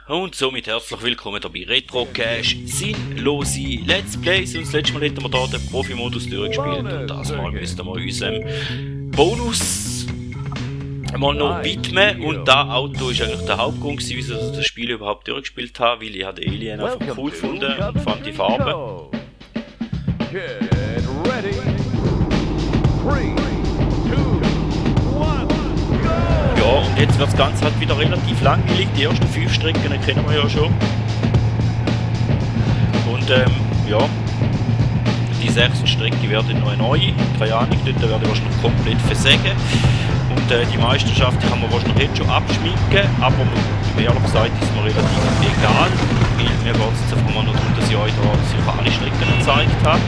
Und somit herzlich willkommen hier bei Retrocash, sinnlose Let's Plays. Und das letzte Mal hätten wir hier den Profi-Modus durchgespielt. Und das Mal müssten wir unserem Bonus mal noch widmen. Und das Auto ist eigentlich der Hauptgrund gewesen, wieso ich das Spiel überhaupt durchgespielt habe, weil ich den Alien einfach cool gefunden und vor allem die Farbe. Ja, und jetzt wird das Ganze halt wieder relativ langweilig. Die ersten 5 Strecken kennen wir ja schon. Und ja, die 6. Strecke werden noch eine neue. Keine Ahnung, dort werde ich wahrscheinlich komplett versägen. Und die Meisterschaft kann man wahrscheinlich jetzt schon abschminken. Aber ehrlich gesagt ist mir relativ egal. Weil mir geht es jetzt einfach mal noch darum, dass ich euch da sicher alle Strecken gezeigt habe.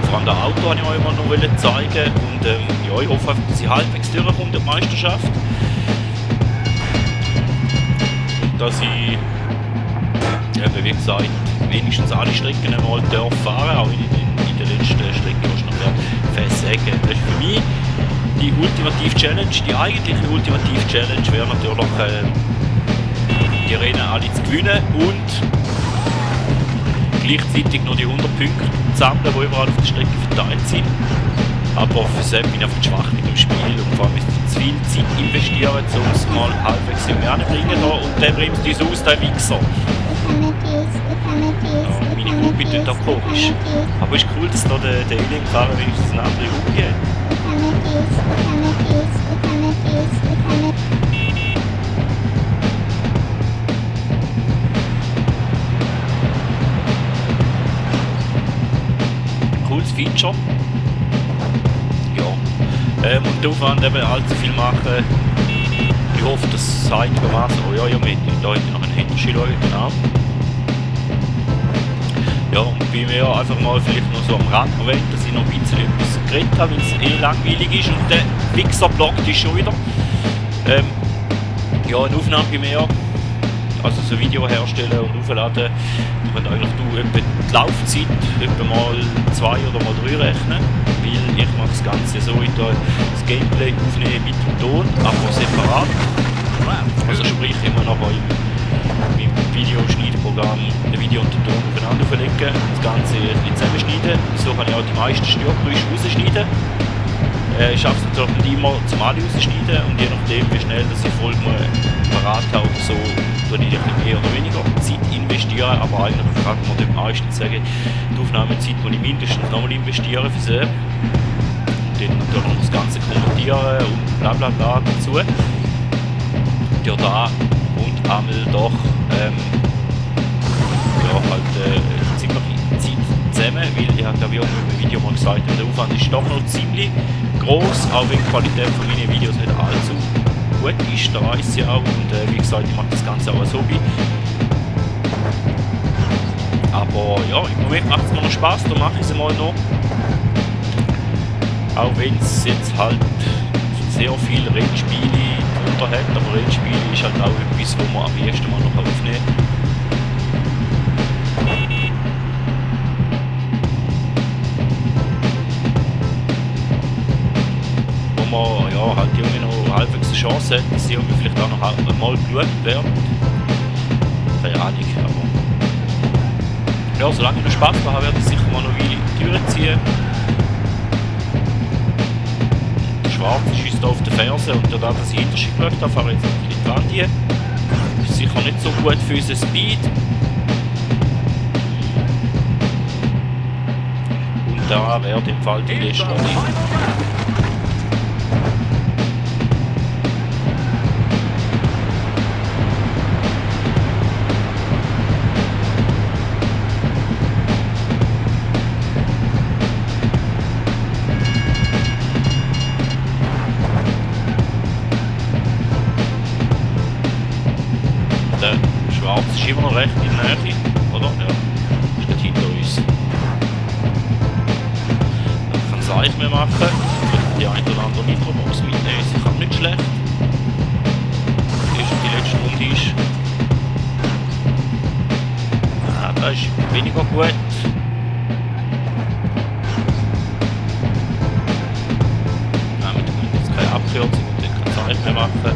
Vor allem das Auto wollte ich euch mal noch zeigen und ja, ich hoffe einfach, dass ich halbwegs durchkomme, die Meisterschaft. Und dass ich, eben wie gesagt, wenigstens alle Strecken mal fahren, auch in der letzten Strecke wahrscheinlich versägen. Das ist für mich die ultimative Challenge, die eigentliche ultimative Challenge wäre natürlich, die Rennen alle zu gewinnen und gleichzeitig noch die 100 Punkte sammeln, die überall auf der Strecke verteilt sind. Aber für das bin ich einfach schwach mit dem Spiel und vor allem ist zu viel Zeit investieren, um es mal halbwegs in den bringen. Und der bremst uns aus, der Wichser. Ja, meine Gruppe tut auch komisch. Aber es ist cool, dass da der Alien-Fahrer wenigstens eine andere Gruppe hat. Cooles Feature. Ja. Und der Aufwand eben allzu viel machen. Ich hoffe, dass es einigermaßen. Oh ja, wir hätten da noch einen Hinterschild schauen, genau. Ja, und bei mir einfach mal vielleicht noch so am Rand erwähnt, dass ich noch ein bisschen etwas geredet habe, weil es langweilig ist und der Wichser blockt ist schon wieder. Ja, eine Aufnahme bei mir. Also so Video herstellen und aufladen, wenn eigentlich du etwa die Laufzeit etwa mal 2 oder mal 3 rechnen, weil ich mache das Ganze so, ich das Gameplay aufnehmen mit dem Ton, aber separat. Also sprich immer noch im Videoschneidprogramm das Video und den Ton aufeinander verlegen, das Ganze ein bisschen zusammenschneiden, so kann ich auch die meisten Störgeräusche rausschneiden. Ich schaffe es natürlich nicht immer zum alle rausschneiden und je nachdem wie schnell dass ich Folgen parat habe oder so, tue ich mehr oder weniger Zeit investieren, aber eigentlich kann man dem meisten sagen, die Aufnahmezeit muss ich mindestens nochmal investieren für sie. Und dann natürlich noch das Ganze kommentieren und bla bla bla dazu. Ja, da und einmal doch ja, halt ziemlich Zeit zusammen, weil ich habe glaube ich auch im Video mal gesagt, der Aufwand ist doch noch ziemlich groß, auch wenn die Qualität von meinen Videos nicht allzu gut ist, da weiss ich auch und wie gesagt, ich mache das Ganze auch als Hobby. Aber ja, im Moment macht es mir noch Spaß, da mache ich es mal noch. Auch wenn es jetzt halt sehr viele Rennspiele drunter hat, aber Rennspiele ist halt auch etwas, wo man am ersten Mal noch aufnehmen kann. Man ja, halt irgendwie noch halbwegs eine Chance hat, dass sie irgendwie vielleicht auch noch mal geschaut werden. Keine Ahnung, aber ja, solange ich noch Spaß habe, werde ich sicher mal noch eine Türen ziehen. Der Schwarze schießt auf die Ferse und da dass ich Hinterschicht geschaut habe, fahre ich jetzt in die Wand hier. Ist sicher nicht so gut für unseren Speed. Und da wäre im Fall die letzte Runde. Der Schwarze ist immer noch recht in der Nähe, oder? Ja, ist gerade hinter uns. Dann kann es eigentlich mehr machen. Die eine oder andere Nitrobox mitnehmen, ist sicher nicht schlecht. Die letzte Runde ist. Das ist weniger gut. Nein, wir können jetzt keine Abkürzung und dann kann es eigentlich mehr machen.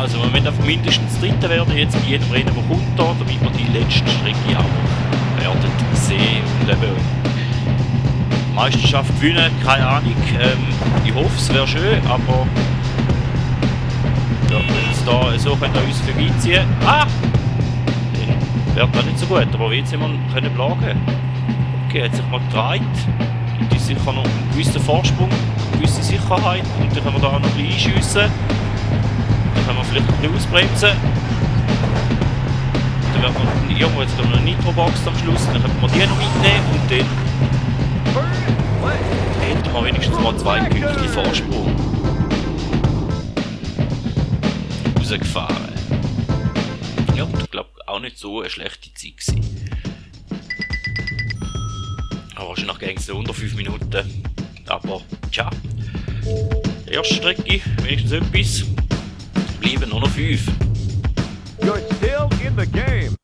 Also wir müssen einfach mindestens Dritter werden jetzt bei jedem Rennen, das kommt da, damit wir die letzte Strecke auch werden sehen und eben Meisterschaft gewinnen, keine Ahnung. Ich hoffe, es wäre schön, aber ja, wenn es da so können wir uns vorbeiziehen. Ah! Dann wäre das nicht so gut, aber jetzt haben wir können plagen. Okay, hat sich mal gedreht. Gibt uns sicher noch einen gewissen Vorsprung, eine gewisse Sicherheit und dann können wir da noch ein bisschen einschiessen. Dann können wir vielleicht ein bisschen ausbremsen. Dann werden wir irgendwo jetzt noch eine Nitro-Box am Schluss, dann können wir die noch mitnehmen und dann hätten wir wenigstens mal 2 Punkte Vorsprung. Rausgefahren. Ja, ich glaube auch nicht so eine schlechte Zeit gewesen. Aber wahrscheinlich ging es unter 5 Minuten. Aber tja, erste Strecke, wenigstens etwas. Bleiben nur noch 5. You're still in the game.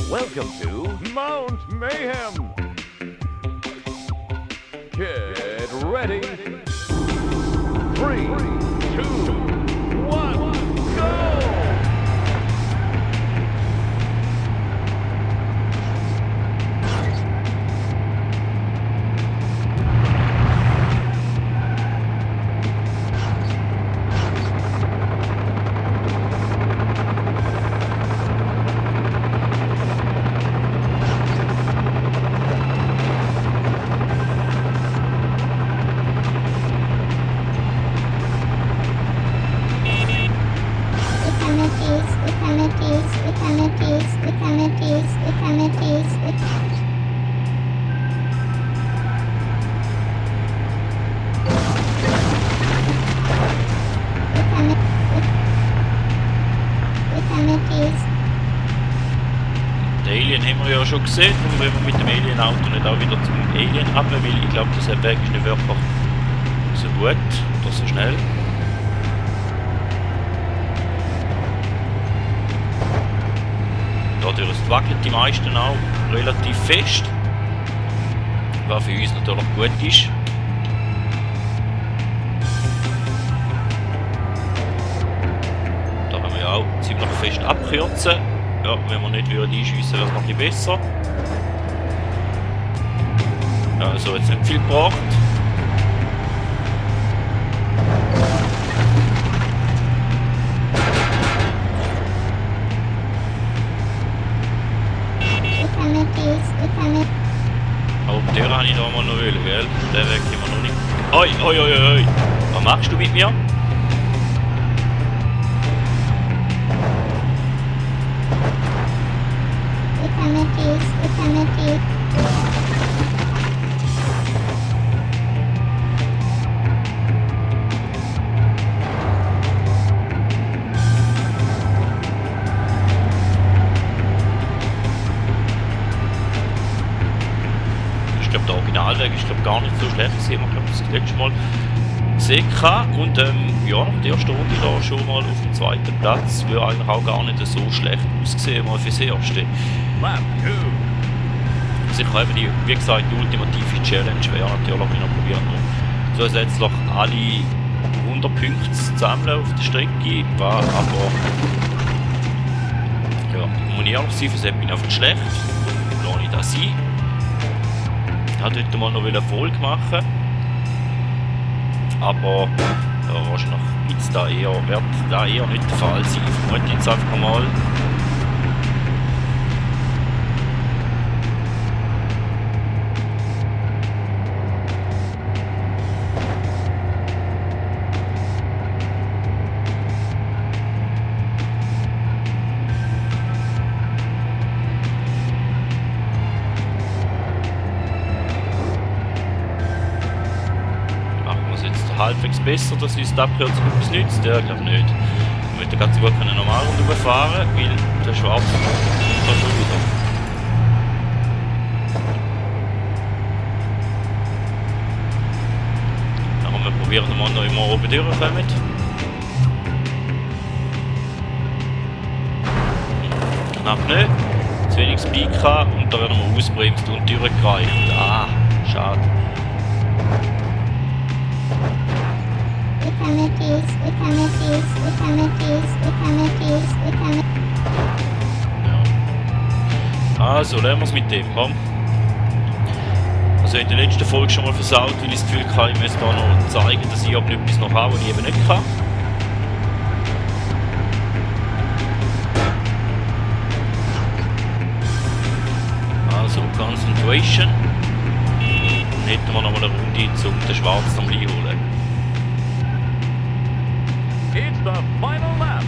Welcome to Mount Mayhem. Get ready. 3, 2, 1, go! Den Alien haben wir ja schon gesehen, und wenn wir mit dem Alien-Auto nicht auch wieder zum Alien haben, weil ich glaube, das Weg ist nicht wirklich so gut oder so schnell. Dadurch wackelt die meisten auch relativ fest, was für uns natürlich gut ist. Da können wir ja auch ziemlich fest abkürzen. Ja, wenn wir nicht einschiessen, wäre es noch ein bisschen besser. Ja, also jetzt nicht viel gebracht. Aber den habe ich da mal noch wollen, gell? Den Weg haben wir noch nicht. Oi, oi, oi, oi! Was machst du mit mir? Ich glaube, der Originalweg ist gar nicht so schlecht gewesen. Ich glaube, das letzte Mal gesehen. Und ja, nach der ersten Runde da schon mal auf dem 2. Platz. Würde eigentlich auch gar nicht so schlecht ausgesehen, mal fürs Erste. Sicher eben die, wie gesagt, die ultimative Challenge wäre natürlich noch probieren, noch zusätzlich alle 100 Punkte zu sammeln auf der Strecke, war aber ja, muss ich ehrlich sein, für das bin ich einfach schlecht, lasse ich das sein. Ich wollte heute mal noch Erfolg machen, aber ja, wahrscheinlich wird da eher nicht der Fall sein. Ich wollte jetzt einfach mal halbwegs besser, dass uns die Abkürzung etwas nützt? Ja, ich glaube nicht. Wir möchten ganz gut eine Normalrunde fahren, weil der Schwarze kommt schon wieder. Dann wir probieren mal noch immer oben durchkommen. Knapp nicht. Zu wenig Speed gehabt und da werden wir ausbremst und durchgereicht. Ah, schade. Also, lernen wir es mit dem, komm. Also in der letzten Folge schon mal versaut, weil ich das Gefühl hatte, ich müsste da noch zeigen, dass ich aber etwas noch habe, was ich eben nicht kann. Also, Concentration. Dann hätten wir noch mal eine Runde, um den Schwarzen noch einholen. It's the final lap.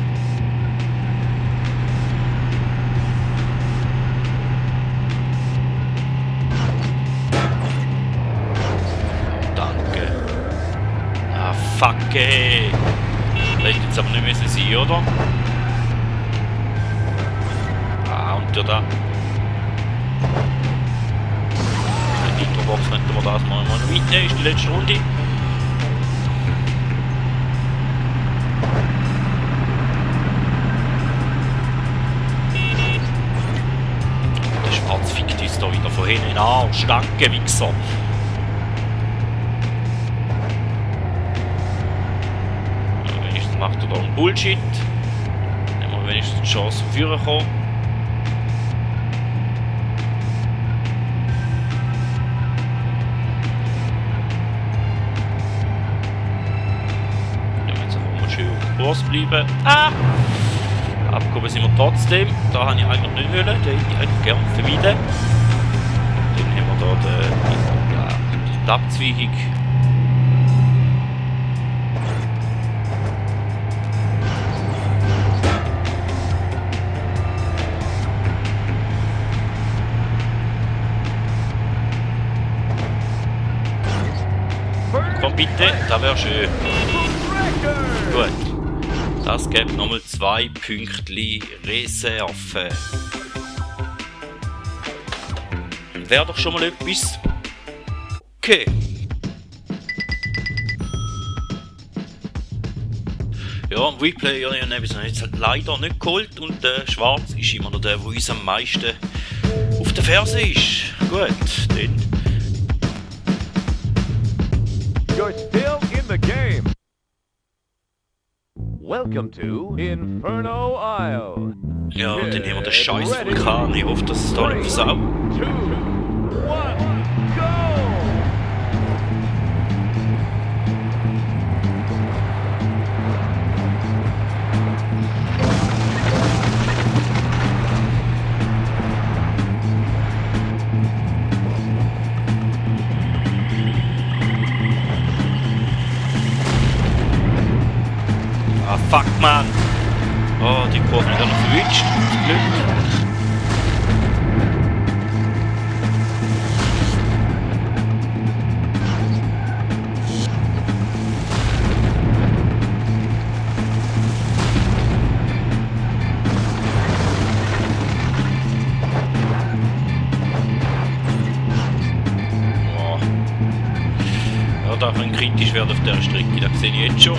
Danke. Ah, fuck ey. Das hätte jetzt aber nicht müssen sein, oder? Ah, und ja da. Die Nitrobox könnten wir das mal noch mitnehmen, ist die letzte Runde. Der Schwarz fickt uns da wieder von hinten an. Danke, Wichser. Macht er da einen Bullshit. Nehmen wir wenigstens die Chance auf Führer kommen. Ja, jetzt einfach mal schön auf dem Kurs bleiben. Ah! Abgehoben sind wir trotzdem. Da habe ich eigentlich nicht wollen. Den hätte ich eigentlich gerne vermeiden. Dann haben wir da die Abzweigung. Komm bitte, das wäre schön. Gut. Das gibt nochmal 2 Pünktchen Reserve. Wäre doch schon mal etwas. Okay. Ja, ein Replay habe ich jetzt halt leider nicht geholt und der Schwarz ist immer noch der, der uns am meisten auf der Ferse ist. Gut, dann. You're still in the game. Welcome to Inferno Isle. Ja, und dann haben wir den scheiß Vulkan. Ich hoffe, dass es da nicht versaut. 2, 1, go! Ah, fuck, man. Oh, die Kurve hat noch verwünscht. Glück. Oh. Ja, da kann kritisch werden auf dieser Strecke, das sehe ich jetzt schon.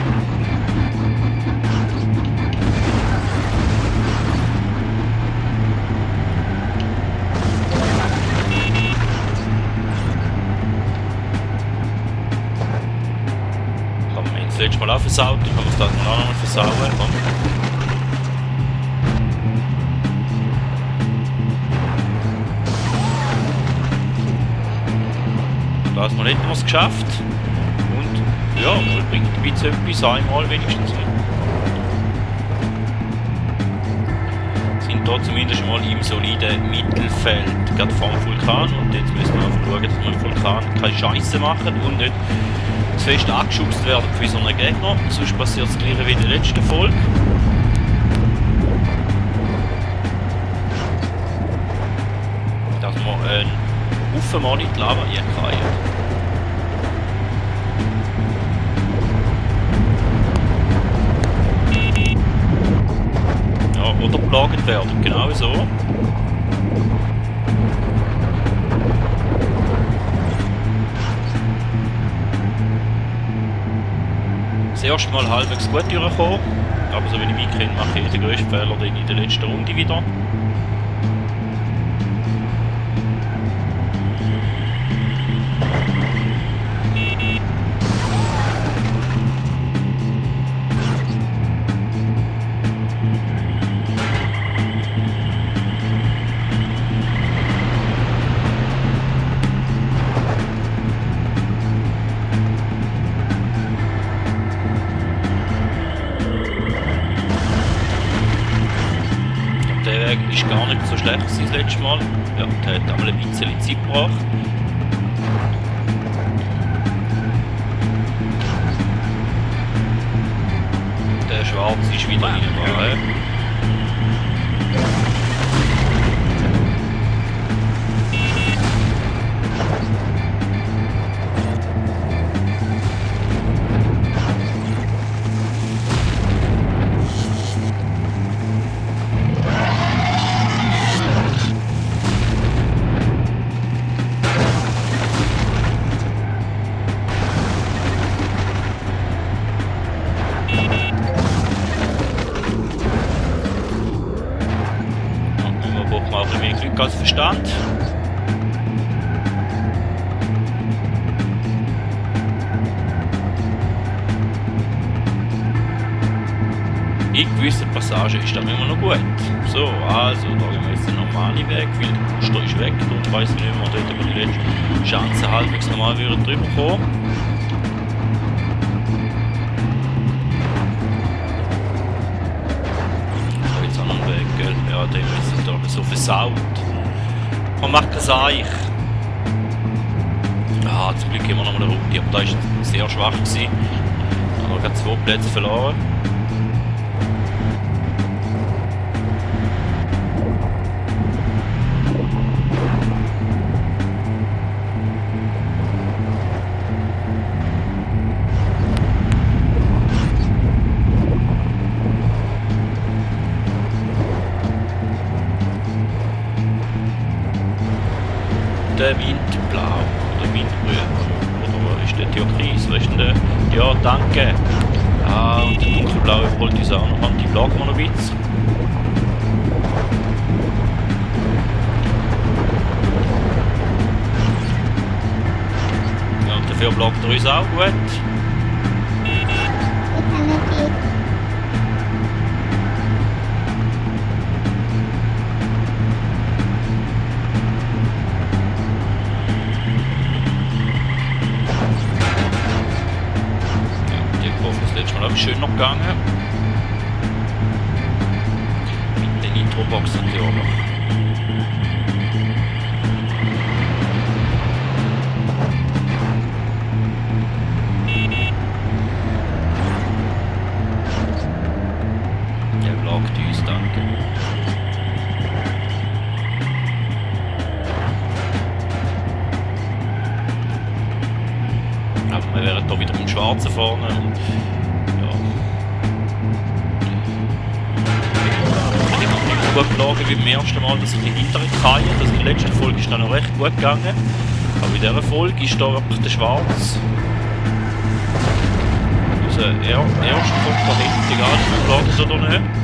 Das letzte Mal auch versaut, dann kann man es das mal auch noch mal versauen. Komm. Das Mal hätten wir es geschafft. Und ja, mal bringt ein bisschen etwas einmal wenigstens. Sind da zumindest mal im soliden Mittelfeld, gerade vor dem Vulkan. Und jetzt müssen wir einfach schauen, dass wir im Vulkan keine Scheiße machen und nicht zu fest angeschubst werden für so einen Gegner, sonst passiert das gleiche wie in der letzten Folge. Dass wir einen Haufen Mal in die Lava reinkriegen. Ja, oder belagert werden, genau so. Das erste Mal halbwegs gut durchgekommen, aber so wie ich mich kenne, mache ich den grössten Fehler dann in der letzten Runde wieder. ist gar nicht so schlecht gewesen das letzte Mal. Ja, der hat einmal ein bisschen Zeit gebracht. Der Schwarze ist wieder reingefahren. Als Verstand. In gewissen Passagen ist das immer noch gut. So, also da gehen wir jetzt den normalen Weg, weil der Muster ist weg. Darum weiss ich nicht mehr, dort über die letzte Chance halbwegs normal drüber kommen. Jetzt auch noch einen Weg, gell? Ja, der ist da so versaut. Man macht kein Seich. Ah, zum Glück immer noch mal eine Runde, aber da war sehr schwach gewesen. Da hat 2 Plätze verloren. Der Windblau oder Windgrün oder ist der Theokris, was ist denn der? Ja, danke. Ah, und der dunkelblaue wollte ich auch noch an, die blagen wir noch ein bisschen. Ja, und dafür blagt er uns auch gut. Schön noch gegangen. Mit der Nitrobox natürlich auch noch. Der blockt uns, danke. Aber wir wären da wieder im Schwarzen vorne. Und gut gelagert wie beim ersten Mal, dass ich die hinteren Kajen, also in der letzten Folge ist dann noch recht gut gegangen, aber in dieser Folge ist da wirklich der Schwarz. Also erst kommt da hinten, egal ob man gelagert oder nicht.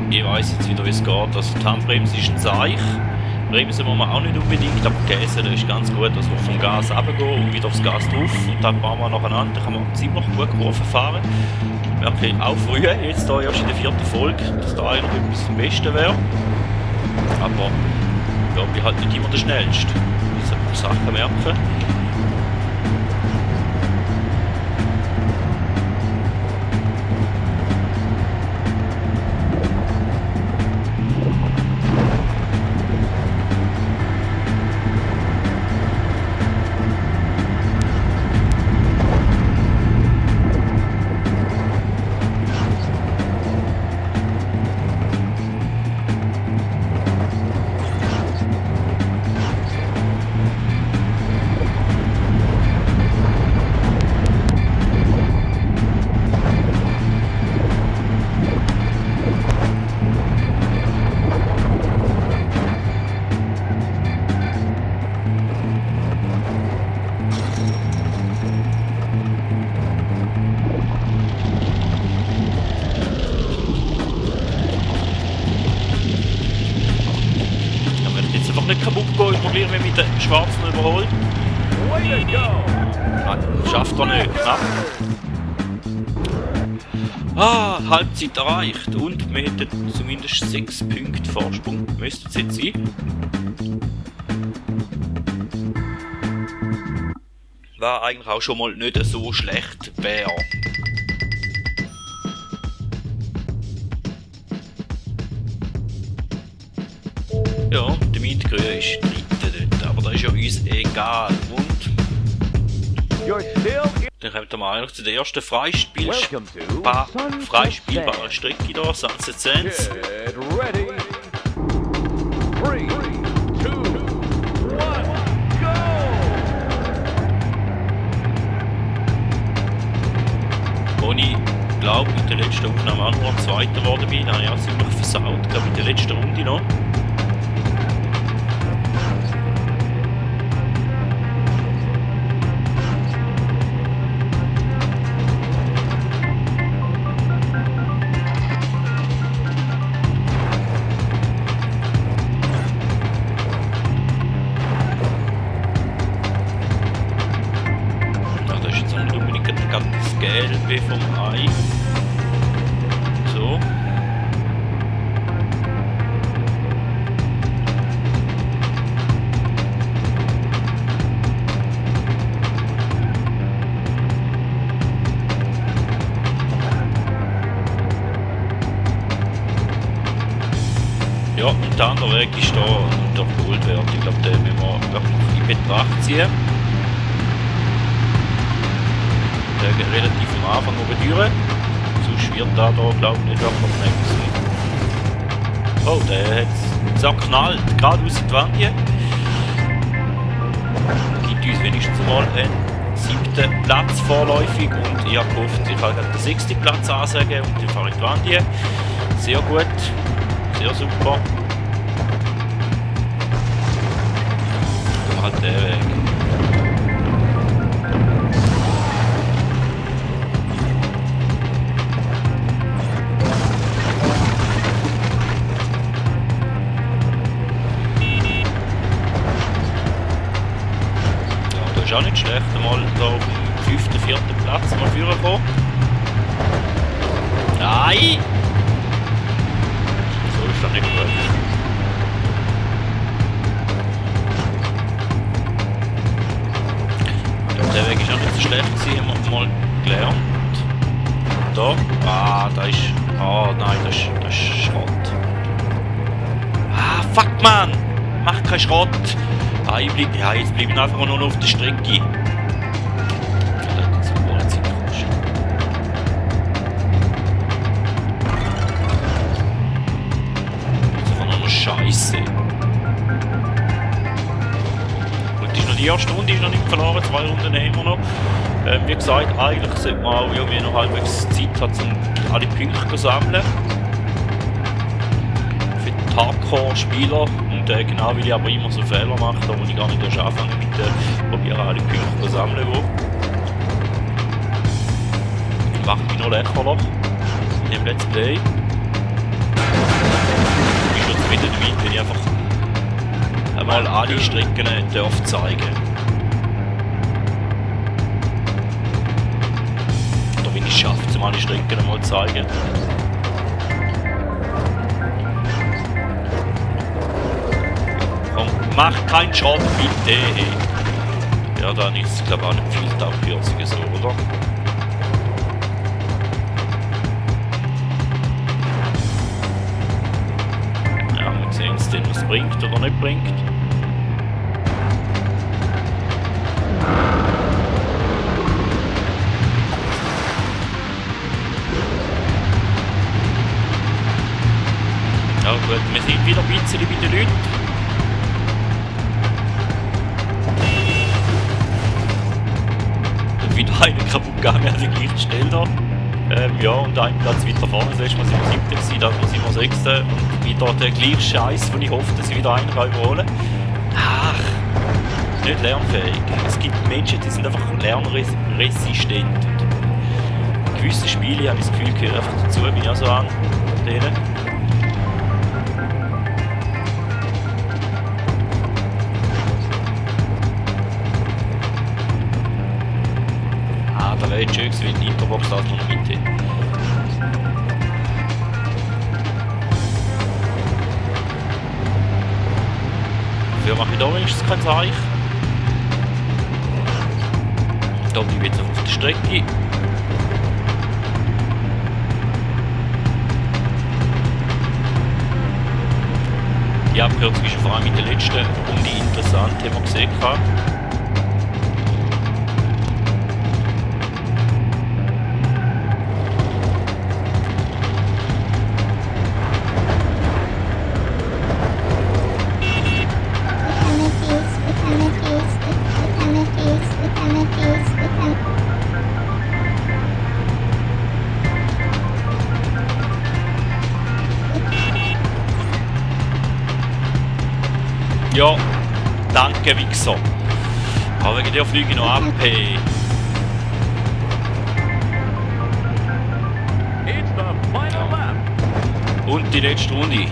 Ich weiss jetzt wieder, wie es geht. Also die Handbremse ist ein Seich. Bremsen muss man auch nicht unbedingt, aber Gäse ist ganz gut. Also vom Gas runtergehen und wieder aufs Gas drauf und dann fahren wir nacheinander. Da kann man ziemlich gut Kurven fahren. Wirklich auch früher, jetzt hier erst in der 4. Folge, dass da eigentlich etwas vom Besten wäre. Aber ja, ich bin halt nicht immer der Schnellste. Ich sollte mir Sachen merken. Schwarzen überholt. Way to go! Nein, schafft er nicht. Knapp. Ah, Halbzeit erreicht. Und wir hätten zumindest 6 Punkte Vorsprung. Müsste es jetzt sein. War eigentlich auch schon mal nicht so schlecht wäre. Ja, der Mintgrün ist dritte dort, aber das ist ja uns egal. Und You're still in. dann kommen wir eigentlich zu der ersten Welcome to freispielbaren Strecke hier, Sunset Sands. Get ready. 3, 2, 1, go! Wo ich glaube, mit der letzten Aufnahme auch nur Zweiter geworden bin, da habe ich auch ziemlich versaut, glaube mit der letzten Runde noch. Gelbe vom Ei. So. Ja, und der andere Weg ist da der Goldwert. Ich glaube, den müssen wir wirklich in Betracht ziehen. Relativ am Anfang oben durch. Sonst wird da glaube ich nicht wirklich mehr. Oh, der hat es zerknallt, gerade aus in die Wand hier. Gibt uns wenigstens mal einen 7. Platz vorläufig und ich habe gehofft, ich kann den 6. Platz ansagen und dann fahre ich in die Wand hier. Sehr gut, sehr super. Dann halt der Weg. Ist auch nicht schlecht, mal da auf dem 5., 4. Platz mal führen kommen. Nein! So ist das nicht gut. Ja, der Weg ist auch nicht so schlecht gewesen, haben wir mal gelernt. Da, da ist, nein, das ist Schrott. Fuck man! Mach keinen Schrott! Jetzt bleibe ich einfach nur noch auf der Strecke. Das hat so eine Zeit gekostet. Das ist einfach nur noch Scheiße. Und ist noch die erste Runde ist noch nicht verloren, 2 Runden haben wir noch. Wie gesagt, eigentlich sollte man auch irgendwie noch halbwegs Zeit haben, um alle Punkte zu sammeln. Für die Hardcore-Spieler. Genau, weil ich aber immer so Fehler mache, da muss ich gar nicht erst anfangen mit probieren alle Punkte zu sammeln. Macht mich noch leckerer in dem Let's Play. Ich bin schon zufrieden damit, wenn ich einfach einmal alle Strecken darf zeigen. Oder wenn ich es schaffe, um alle Strecken einmal zu zeigen. Mach keinen Schrott, bitte! Ja, dann ist es glaube ich auch nicht viel Taubkürziger so, oder? Ja, wir sehen es denn, was es bringt oder nicht bringt. Ja gut, wir sind wieder ein bisschen bei den Leuten. Wieder einer kaputt gegangen an der gleichen Stelle da. Ja, und einen Platz weiter vorne, das letzte Mal sind wir 7. gewesen, dann sind wir 6. Und wieder der gleiche Scheiß, den ich hoffe, dass ich wieder einen kann überholen kann. Ach, nicht lernfähig. Es gibt Menschen, die sind einfach lernresistent. Und gewisse Spiele, habe ich das Gefühl, gehören einfach dazu, bin ich auch so an denen. hätte schön gewesen, wenn die Nitrobox das noch mit hätte. Dafür mache ich da wenigstens kein Zeichen. Da bleibe ich jetzt auf der Strecke. Die Abkürzung ist vor allem in der letzten Runde interessant, haben wir gesehen. Ja, danke Wichser. Aber wegen der fliege ich noch ab, hey. It's the final lap. Und die letzte Runde.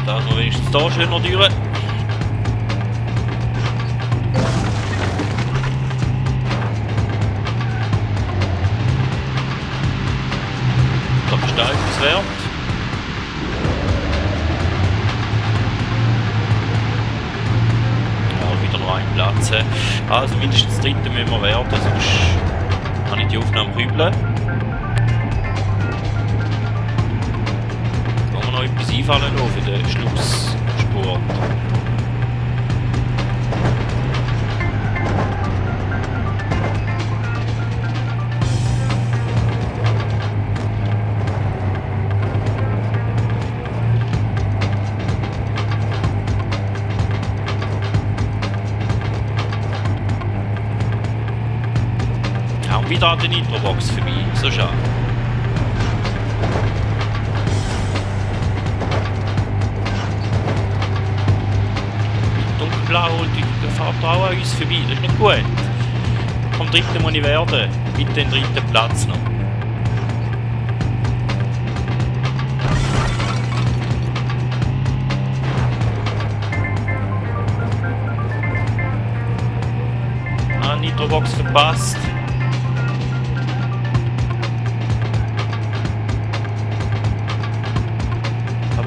Da ist noch wenigstens da schöner durch. Wert. Ja, wieder noch ein Platz. Also mindestens dritte müssen wir werden, sonst kann ich die Aufnahme rübeln. Kann man noch etwas einfallen lassen für den Schlussspurt. Wieder an der Nitrobox vorbei, so schade. Dunkelblau und die fährt auch an uns vorbei, das ist nicht gut. Vom dritten muss ich werden, mit dem dritten Platz noch. Ah, Nitrobox verpasst.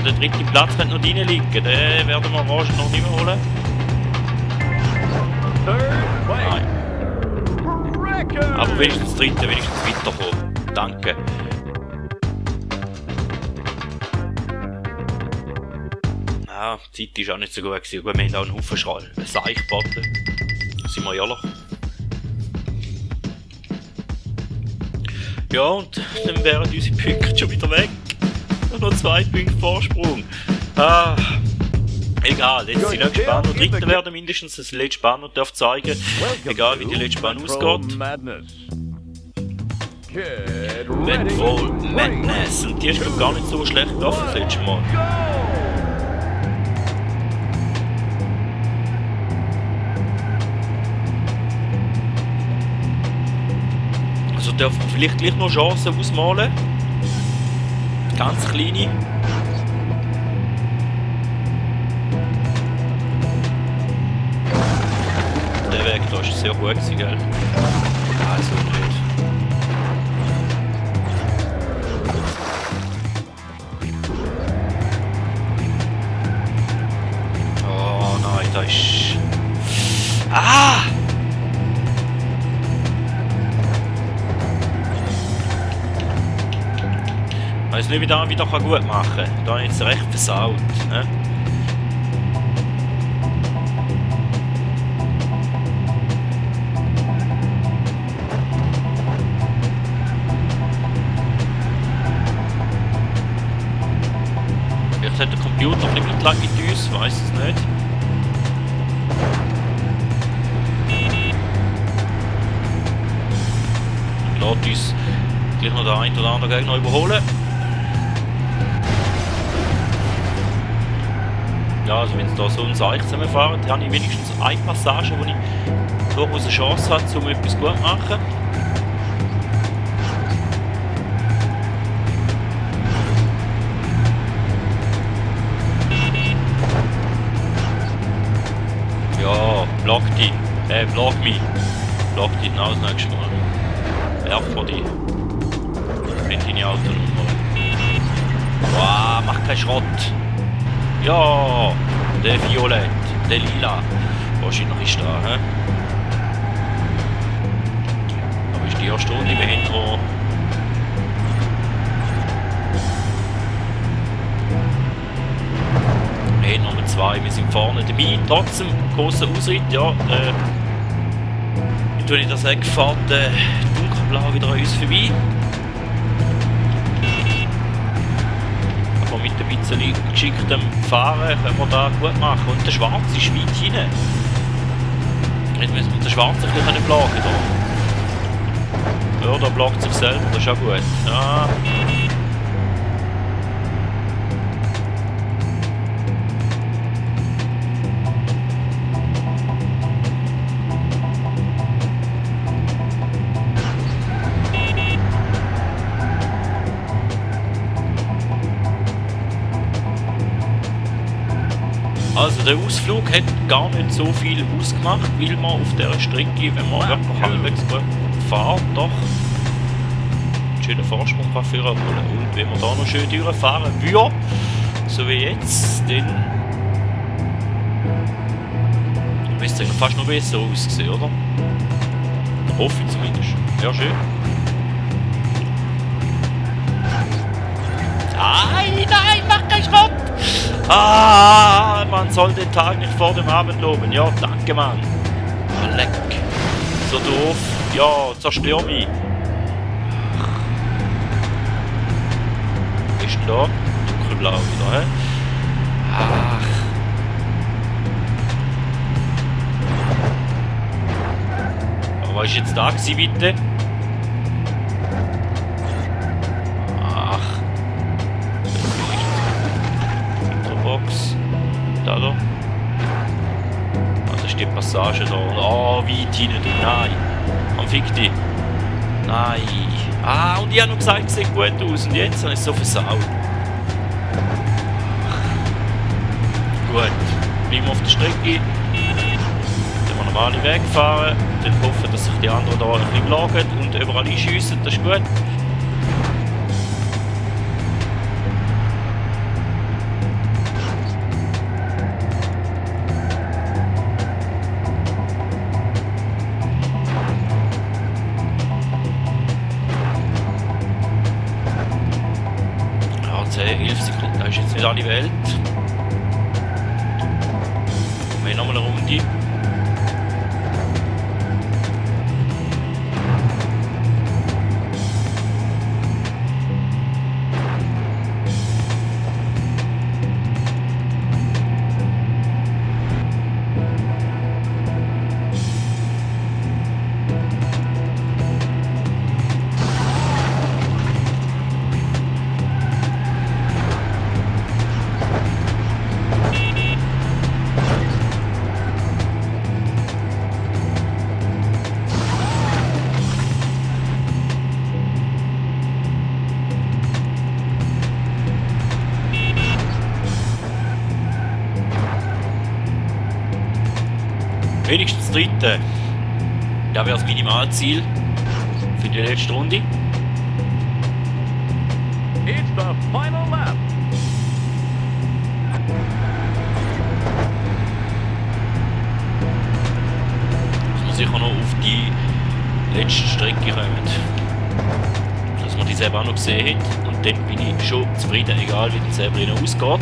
Der dritte Platz könnte noch rein liegen, den werden wir wahrscheinlich noch nicht mehr holen. Nein. Aber wenigstens dritte, wenigstens weiterkommen. Danke. Ja, die Zeit war auch nicht so gut gewesen. Wir haben auch einen Haufen Schall, einen Seichbattle. Sind wir ehrlich. Ja, und dann wären unsere Punkte schon wieder weg. Noch 2 Punkte Vorsprung. Ah, egal, jetzt sind die letzte Bahn noch dritte werden, mindestens das letzte Bahn noch darf zeigen. Egal wie die letzte Bahn ausgeht. Red Bull Madness. Und die ist glaub gar nicht so schlecht gelaufen das letzte Mal. Also darf man vielleicht gleich noch Chancen ausmalen. Ganz kleine. Der Weg da ist sehr gut gewesen, gell? Also nicht. Oh nein, da ist... Ah! Ich weiß nicht, wie ich das wieder gut machen kann. Da habe ich jetzt recht versaut. Ne? Vielleicht hat der Computer ein bisschen Mitleid mit uns, weiss es nicht. Und lässt uns gleich noch den einen oder anderen Gegner überholen. Ja, also wenn sie da so ein Seich zusammenfahren, dann habe ich wenigstens eine Passage, wo ich durchaus eine Chance habe, um etwas gut zu machen. blag mich. Blag dich genau das nächste Mal. Werf vor dich. Bring deine Autonummer. Wow, mach keinen Schrott. Ja, der Violett, der Lila. Wahrscheinlich ist da, hä? Aber ist die erste Runde im Intro. Hey, Nummer 2, wir sind vorne dabei. Trotzdem großer Ausritt, ja. Wie tue ich das sagen? Fährt dunkelblau wieder an uns vorbei. Aber mit ein bisschen geschicktem Fahren können wir das gut machen. Und der Schwarze ist weit hinein. Jetzt müssen wir den Schwarzen ein bisschen plagen. Ja, da plagt sich selber, das ist auch gut. Ja. Also der Ausflug hat gar nicht so viel ausgemacht, weil man auf dieser Strecke, wenn man wirklich halbwegs gut fährt, doch einen schönen Vorsprung kann führen. Und wenn man da noch schön durchfahren würde, so wie jetzt, dann müsste es fast noch besser aussehen, oder? Hoffe ich zumindest. Ja, schön. Nein, mach keinen Schrott! Ah, man soll den Tag nicht vor dem Abend loben. Ja, danke, Mann. Ah, leck. So doof. Ja, zerstör mich. Was ist denn da? Dunkelblau wieder, hä? Ach. Aber was ist jetzt da gewesen, bitte? Da. Ah, das ist die Passage da. Oh, weit hinein. Nein. Am Fick dich. Nein. Ah, und ich habe noch gesagt, es sieht gut aus. Und jetzt habe ich es so versaut. Gut. Bleiben wir auf der Strecke. Dann wir normale Weg fahren. Dann hoffen, dass sich die anderen da ein bisschen lagern und überall einschiessen. Das ist gut. Ja, 10, 11 Sekunden, das ist jetzt nicht alle Welt. Wir haben nochmal eine Runde. Wenigstens dritte. Das wäre das Minimalziel für die letzte Runde. It's the final lap. Dass wir sicher noch auf die letzte Strecke kommen. Dass man die selber auch noch gesehen hat. Und dann bin ich schon zufrieden, egal wie die selber ausgeht.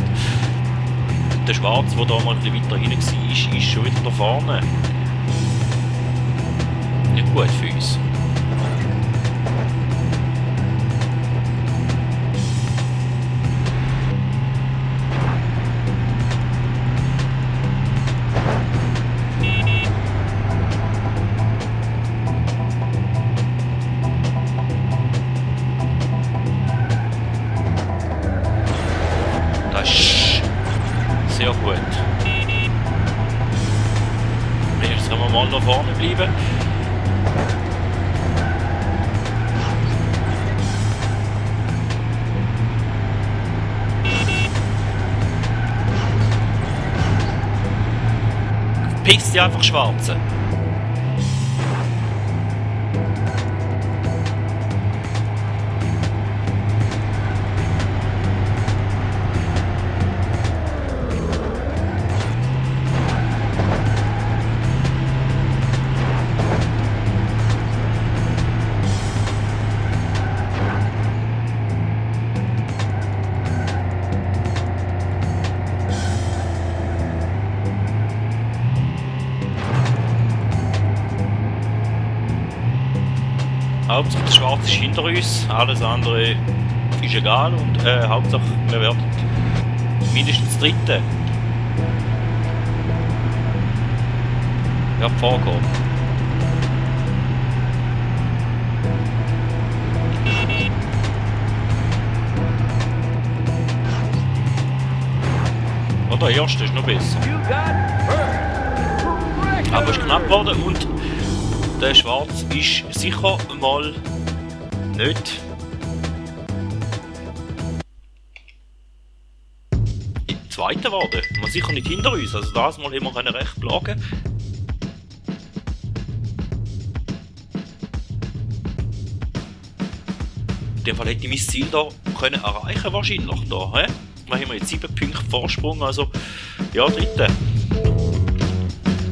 Der Schwarze, der da mal ein bisschen weiter hinten war, ist schon wieder da vorne. Nicht gut für uns. Das ist sehr gut. Jetzt können wir mal da vorne bleiben. Piss die einfach Schwarze. Hauptsache der Schwarze ist hinter uns, alles andere ist egal und Hauptsache wir werden mindestens Dritte. Ja, vorgehen. Oder der erste ist noch besser. You got first. Aber es ist knapp geworden und der Schwarz ist sicher mal nicht Zweiter geworden. Man sicher nicht hinter uns, also das mal haben wir recht plagen. In dem Fall hätte ich mein Ziel da können erreichen wahrscheinlich da, hä? Da haben wir jetzt 7 Punkte Vorsprung, also ja, Dritte.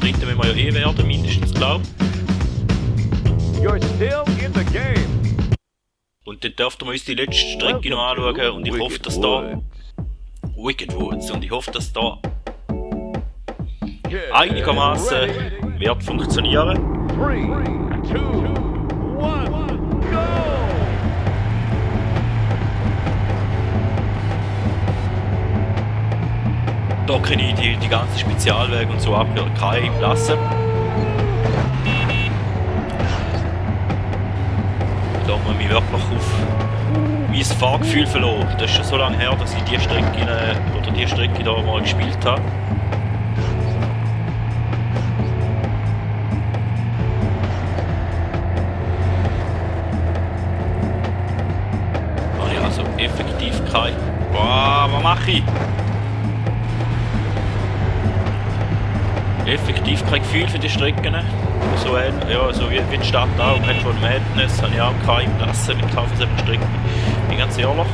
Dritte müssen wir ja werden, mindestens, glaube ich. You're still in the game. Und dann dürften wir uns die letzte Strecke noch anschauen und ich hoffe, dass da Wicked Woods und ich hoffe, dass da einigermaßen wird funktionieren. 3, 2, 1, go! Da kann ich die ganzen Spezialwege und so abgreifen lassen. Da muss ich mich wirklich auf mein Fahrgefühl verloren. Das ist schon so lange her, dass ich die Strecke da mal gespielt habe. Habe ich also effektiv kein... Boah, was mache ich? Effektiv kein Gefühl für die Strecken. So, ja, so wie die Stadt auch. Petrol Madness habe ich auch keine Klasse mit Strecken. Bin ganz ehrlich.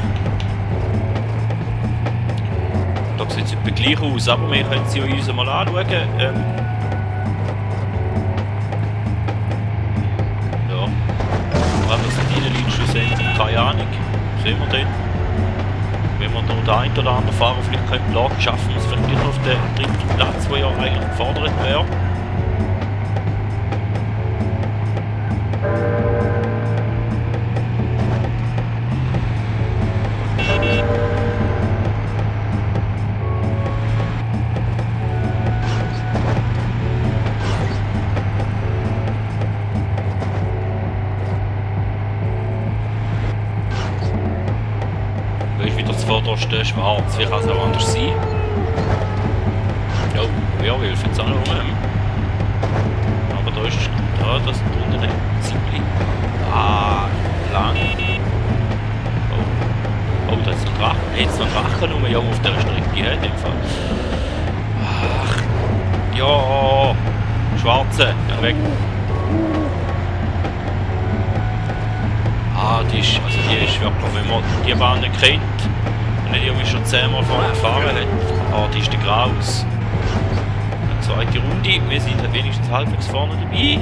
Da sieht es etwa gleich aus, aber wir können sie uns mal anschauen. Ja. Was sind die Leute schlussendlich? Keine Ahnung. Sehen wir den. Wenn wir noch den einen oder anderen Fahrer vielleicht können schaffen wir es vielleicht nicht auf den dritten Platz, der ja eigentlich gefordert wäre. Vorderste schwarz, wie kann es auch anders sein? Ja, Werwolf jetzt auch noch aber da ist das drunter ein Zippli. Lang. Oh, da ist noch ein Drachen. Jetzt noch ein Drachen rum, ja, auf dieser Strecke, in dem Fall. Ach, ja, Schwarze, ja, weg. Die ist wirklich, wenn man die Bahn nicht kennt, die mich schon 10-mal vorne gefahren hat. Die ist der Graus. Eine zweite Runde, wir sind wenigstens halbwegs vorne dabei.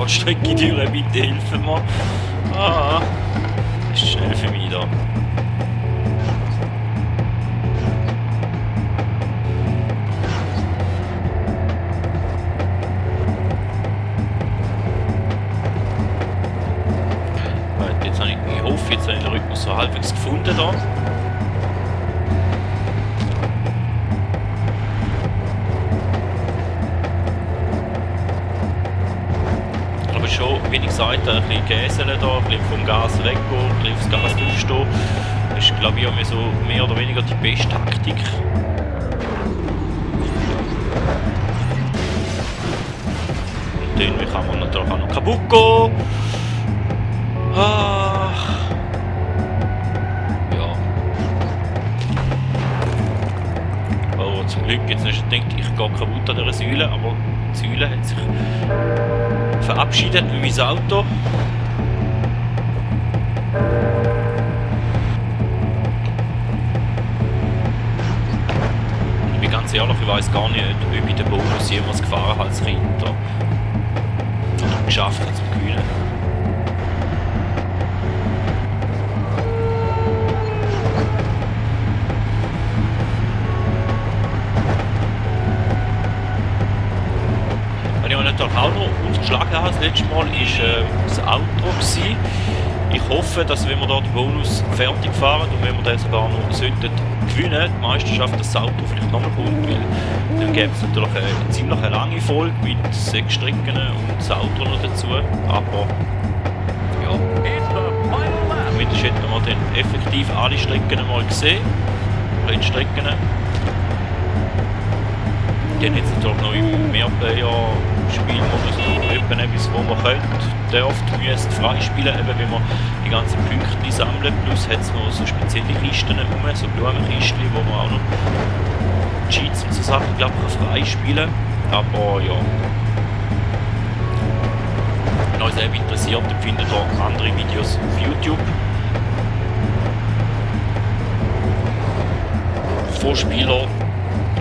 Strecke durch, bitte helfen mir. Das ist schnell für mich da. Jetzt habe ich den Rhythmus so halbwegs gefunden da. Aber schon, wie ich gesagt habe, ein bisschen gäseln da, ein bisschen vom Gas weggehen, ein bisschen aufs Gas draufstehen. Das ist, glaube ich, auch so mehr oder weniger die beste Taktik. Und dann kann man natürlich auch noch kaputt gehen. Zum Glück jetzt nicht gedacht, ich gehe kaputt an dieser Säule, aber die Säule hat sich verabschiedet mit meinem Auto. Ich bin ganz ehrlich, ich weiss gar nicht, ob ich den Bonus jemals gefahren habe als Kind. Oder geschafft habe zum Kühlen. Auch noch verschlagen habe das letzte Mal, war das Outro gewesen. Ich hoffe, dass wenn wir da den Bonus fertig fahren und wenn wir den sogar noch sollten gewinnen, die Meisterschaft, dass das Auto vielleicht nochmal kommt, weil dann gäbe es natürlich eine ziemlich lange Folge mit 6 Strecken und das Auto noch dazu. Aber ja, It's the final lap. zumindest hätten wir dann effektiv alle Strecken mal gesehen, Rennstrecken. Dann hat es natürlich noch im Mehrplayer-Spielmodus noch etwas, wo man dürft freispielen, eben wenn man die ganzen Punkte sammeln. Plus hat es noch so spezielle Kisten rum, so Blumenkisten, wo man auch noch Cheats und so Sachen, glaube ich, freispielen kann. Aber ja. Wenn euch selber interessiert, dann findet ihr andere Videos auf YouTube. Von Spielern,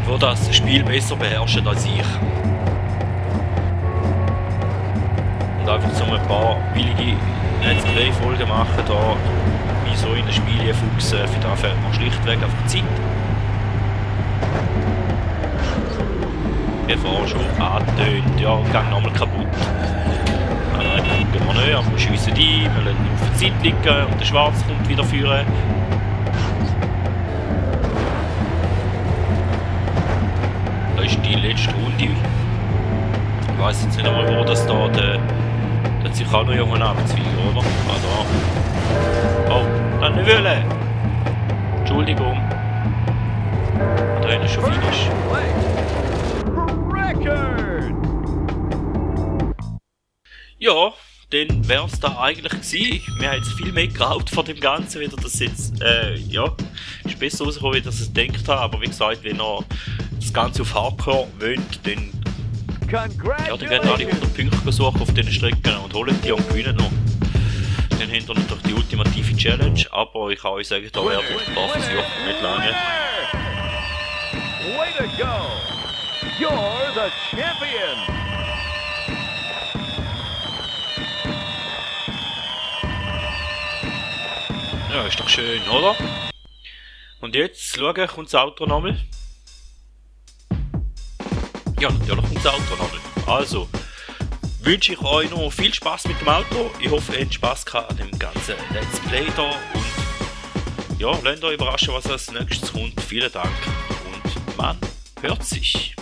die das Spiel besser beherrschen als ich. Und einfach so ein paar billige Let's Play-Folgen machen, da wie so in einem Spiel fuchsen, für da fällt man schlichtweg einfach Zeit. Ich war schon angetönt, ja, gang nochmal kaputt. Nein, gucken wir nicht, aber wir schiessen ein, wir lassen auf die Zeit liegen und der Schwarz kommt wieder führen. Da ist die letzte Runde. Ich weiss jetzt nicht einmal, wo das da der hat sich auch noch jungen abzweigen, oder? Ah, da. Oh, dann nicht wollen! Entschuldigung. Da hinten ist schon Finish. Record. Ja, dann wäre es da eigentlich gewesen. Wir haben jetzt viel mehr geraucht von dem Ganzen, wieder das jetzt, ja, ist besser rausgekommen, wie ich es gedacht habe. Aber wie gesagt, wenn ihr das Ganze auf Hardcore wollt, dann ja, die werden alle 100 Punkte suchen auf diesen Strecken und holen die und gewinnen noch. Dann haben wir natürlich die ultimative Challenge, aber ich kann euch sagen, da werden ein paar Versuche nicht lange. Way to go. You're the champion. Ja, ist doch schön, oder? Und jetzt, schauen, kommt das Auto nochmal. Ja, natürlich kommt das Auto nochmal. Also, wünsche ich euch noch viel Spaß mit dem Auto. Ich hoffe, ihr habt Spaß gehabt an dem ganzen Let's Play da. Und ja, lasst euch überraschen, was als nächstes kommt. Vielen Dank und man hört sich.